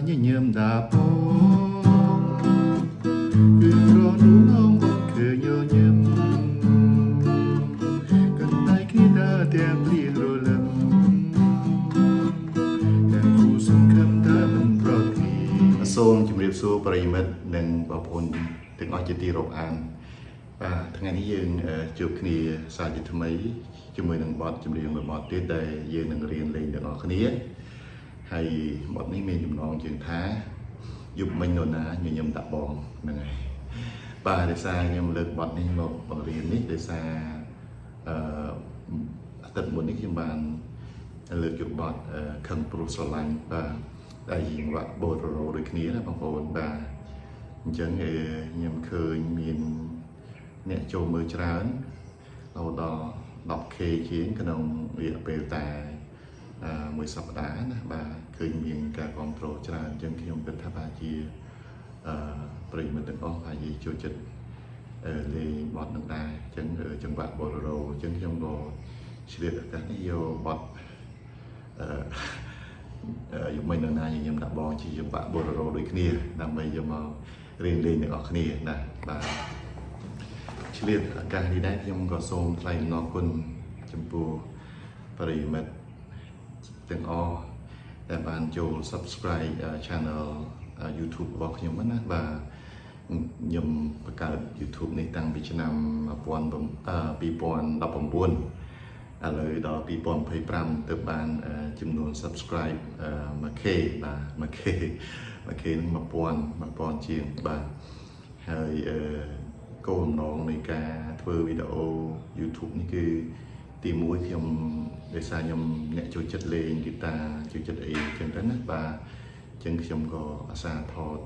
ញញឹមដាបងគឺក្រនូនងបងឃើញញឹមកាន់ដៃគេដើរទាំងព្រៀងរលឹមទាំងគូសង្ឃឹមថាមិនប្រត់គ្នាសូមជម្រាបសួរប្រិយមិត្តនិងបងប្អូនទាំងអស់ជាទីរាប់អាន បាទថ្ងៃនេះយើងជួបគ្នាសាជាថ្មីជាមួយនឹងបទចម្រៀងមួយបទទៀតដែលយើងនឹងរៀនលេងទាំងអស់គ្នាហើយបទនេះមានចំណងជើងថាយប់មិញនរណាញញឹមដាក់បងហ្នឹងហើយបាទដោយសារខ្ញុំលើកបទនេះមកបង្រៀននេះដោយសារអឺអាទិត្យមុននេះខ្ញុំបានលើកយកបទខឹងព្រោះស្រឡាញ់បាទដែលជាចង្វាក់បូរ៉ូដូចគ្នាណាបងប្អូនបាទអញ្ចឹងខ្ញុំឃើញមាន អ្នកចូលមើលច្រើនរហូតដល់ 10K ជាងក្នុងរយៈពេលតែមួយសប្តាហ៍ណាបាទឃើញមានការគ្រប់គ្រងច្រើនអញ្ចឹងខ្ញុំគិតថាបាទជាប្រិយមិត្តទាំងអស់ហើយចូលចិត្តលេងបទនឹងដែរអញ្ចឹងចង្វាក់បូរ៉ូអញ្ចឹងខ្ញុំក៏ឆ្លៀតឱកាសនេះយកបទយប់មិញនៅណាញញឹមដាក់បងជាចង្វាក់បូរ៉ូដូចគ្នាដើម្បីយកមករៀនលេងទាំងអស់គ្នាណាបាទ ឆ្លៀតឱកាសនេះដែរខ្ញុំក៏សូមថ្លែងអំណរគុណចំពោះប្រិយមិត្តទាំងអស់ដែលបានចូល Subscribe Channel YouTube របស់ខ្ញុំណាបាទខ្ញុំបង្កើត YouTube នេះតាំងពីឆ្នាំ2019ឥឡូវដល់2025ទើបបានចំនួន Subscribe 1K បាទ 1K 1K នឹង1000 1000ជាងបាទហើយអឺ គោលបំណងនៃការធ្វើវីដេអូ YouTube នេះគឺទីមួយខ្ញុំដោយសារខ្ញុំអ្នកចូលចិត្តលេងហ្គីតាចូលចិត្តអីចឹងទៅណាបាទអញ្ចឹងខ្ញុំក៏អាសាថត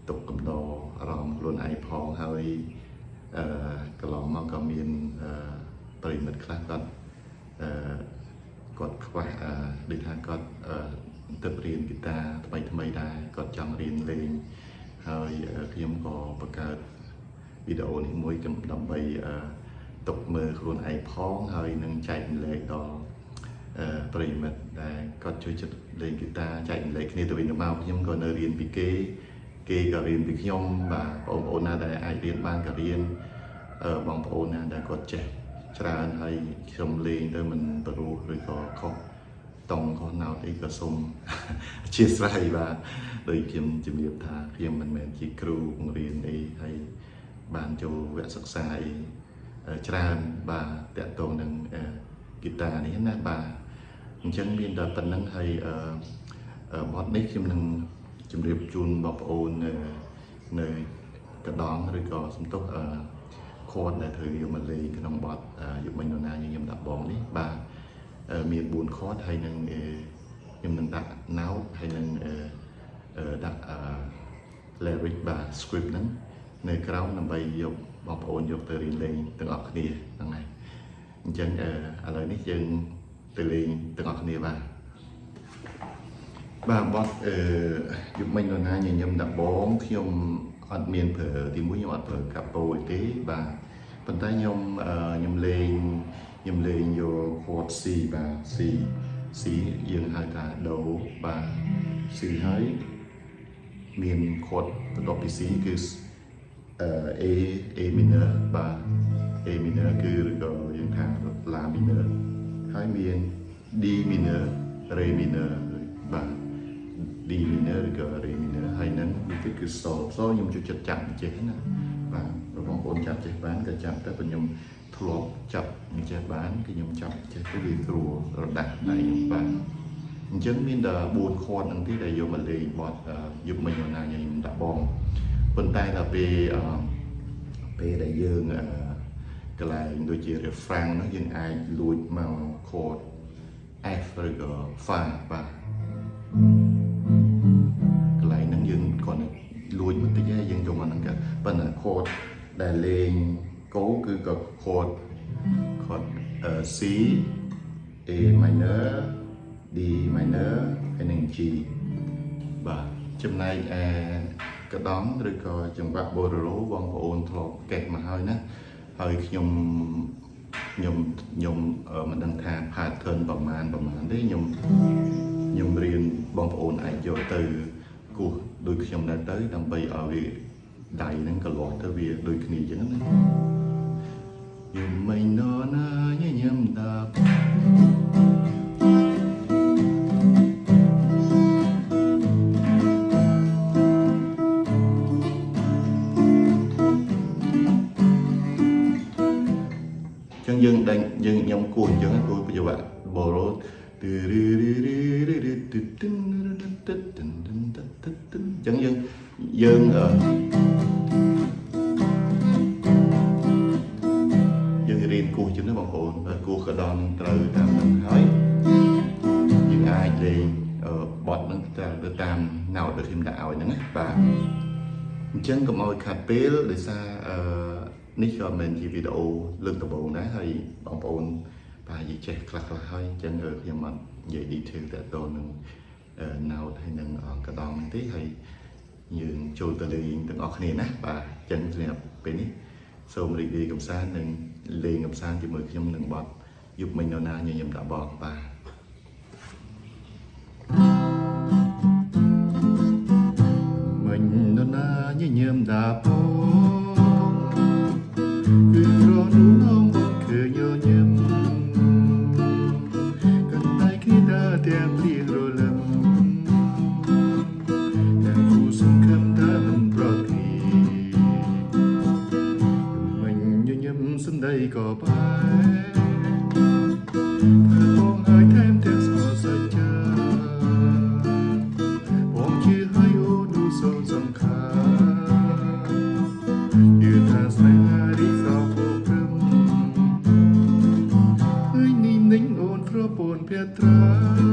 ទុកកំដរអារម្មណ៍ខ្លួនឯងផងហើយកន្លងមកក៏មានប្រិយមិត្តខ្លះគាត់គាត់ខ្វះដូចថាគាត់ទៅរៀនហ្គីតាថ្មីថ្មីដែរគាត់ចង់រៀនលេងហើយខ្ញុំក៏បង្កើត វីដេអូនេះមួយដើម្បីទុកមើលខ្លួនឯងផងហើយនឹងចែករំលែកដល់ប្រិយមិត្តដែលគាត់ចូលចិត្តលេងហ្គីតាចែករំលែកគ្នាទៅវិញទៅមកខ្ញុំក៏នៅរៀនពីគេគេក៏រៀនពីខ្ញុំបាទបងប្អូនណាដែលអាចរៀនបានក៏រៀនបងប្អូនណាដែលគាត់ចេះច្រើនហើយខ្ញុំលេងទៅមិនព្រោះឬក៏ខុសតង់ខុសណោតអីក៏សូមអធ្យាស្រ័យបាទដោយខ្ញុំជំរាបថាខ្ញុំមិនមែនជាគ្រូបង្រៀនអីហើយ បានចូលវគ្គសិក្សាអីច្រើនបាទតាក់ទងនឹងហ្គីតានេះណាបាទអញ្ចឹងមានតែប៉ុណ្្នឹងហើយបទនេះខ្ញុំនឹងជម្រាបជូនបងប្អូននៅកដងឬក៏សំទុះchord ដែលត្រូវយកមកលេងក្នុងបទយប់មិញនរណាញញឹមដាក់បងនេះបាទមាន4 chord ហើយនឹងខ្ញុំនឹងដាក់ note ហើយនឹងដាក់ lyric បាទ script ហ្នឹងនៅក្រោមដើម្បីយកបងប្អូនយកទៅរៀនលេងទាំងអស់គ្នាហ្នឹងហើយអញ្ចឹងឥឡូវនេះយើងទៅលេងទាំងអស់គ្នាបាទបាទបទយប់មិញនរណាញញឹមដាក់បងខ្ញុំអត់មានប្រើទីមួយខ្ញុំអត់ប្រើcapo អីទេបាទប៉ុន្តែខ្ញុំលេងយក chord C បាទ C C យើងហៅថា do បាទ C ហើយមាន chord បន្ទាប់ពី C គឺ A A minor បាទ A minor គឺឬក៏យើងថា La minor ហើយមាន D minor Re minor បាទ D minor ឬក៏ Re minor ហើយនឹងមួយទៀតគឺ Sol Sol ខ្ញុំចូលចិត្តចាប់អញ្ចេះណាបាទបងប្អូនចាប់ចេះបានក៏ចាប់តែបើខ្ញុំធ្លាប់ចាប់អញ្ចេះបានគឺខ្ញុំចាប់ចេះទៅវាស្រួលរដាស់ដៃខ្ញុំបាទអញ្ចឹងមានតែ4 chord ហ្នឹងទេដែលយកមកលេងបទយប់មិញណាខ្ញុំដាក់បងប៉ុន្តែដល់ពេលពេលដែលយើងកន្លែងដូចជា refrain ហ្នឹងយើងអាចលួចមក chord F ឬក៏ Fa បាទកន្លែងហ្នឹងយើងគ្រាន់តែលួចបន្តិចហើយយើងយកមកហ្នឹងក៏ប៉ុន្តែ chord ដែលលេងគោគឺក៏ chord C A minor D minor ហើយនិង G បាទចំណែកឯកដងឬក៏ចង្វាក់បូរ៉ូបងប្អូនធ្លាប់កេះមកហើយណាហើយខ្ញុំមិនដឹងថា pattern ប្រមាណប្រមាណទេខ្ញុំខ្ញុំរៀនបងប្អូនអាចយកទៅ គោះដូចខ្ញុំដែរទៅដើម្បីឲ្យវាដៃហ្នឹងកលាស់ទៅវាដូចគ្នាអញ្ចឹងណាយំមិញនណាញញឹមដាប់ អញ្ចឹងយើងដេញយើងខ្ញុំគោះអញ្ចឹងគោះបច្ចុប្បន្នបរោទឺរីរីរីរីរីទឺទិនទិនទិនទិនទិនទិនអញ្ចឹងយើងយើងអឺយើងរៀនគោះអញ្ចឹងណាបងប្អូនគោះក៏ដល់នឹងត្រូវតាមនឹងហើយយើងអាចលេងបត់នឹងទៅតាមណោតដែលខ្ញុំដាក់ឲ្យហ្នឹងណាបាទអញ្ចឹងកុំឲ្យខាត់ពេលដោយសារអឺនេះក៏មិនមែនជាវីដេអូលើកដំបូងដែរហើយបងប្អូនប្រហែលជាចេះខ្លះខ្លះហើយអញ្ចឹងខ្ញុំអត់និយាយ detail តទៅនឹងណោតហើយនឹងកដងហ្នឹងទេហើយយើងចូលទៅលេងទាំងអស់គ្នាណាបាទអញ្ចឹងសម្រាប់ពេលនេះសូមរីករាយកំសាន្តនិងលេងកំសាន្តជាមួយខ្ញុំនឹងបទយប់មិញនរណាញញឹមដាក់បងបាទ មិញនរណាញញឹមដាក់បងគឺក្រនូនងបងឃើញញញឹមកាន់តែគ្នាដើរទាំងព្រៀងរលឹមទាំងគូសង្ឃឹមថាមិនប្រត់គ្នាមិញញញឹមសំដីក៏បែថាបងហើយថែមទាំងស្គាល់សច្ចាបងជឿហើយអូននោះសូនសំខាន់ជឿថាស្នេហារីកសោភព្រឹមហើយនេះនឹងអូនប្រពន្ធភត្រា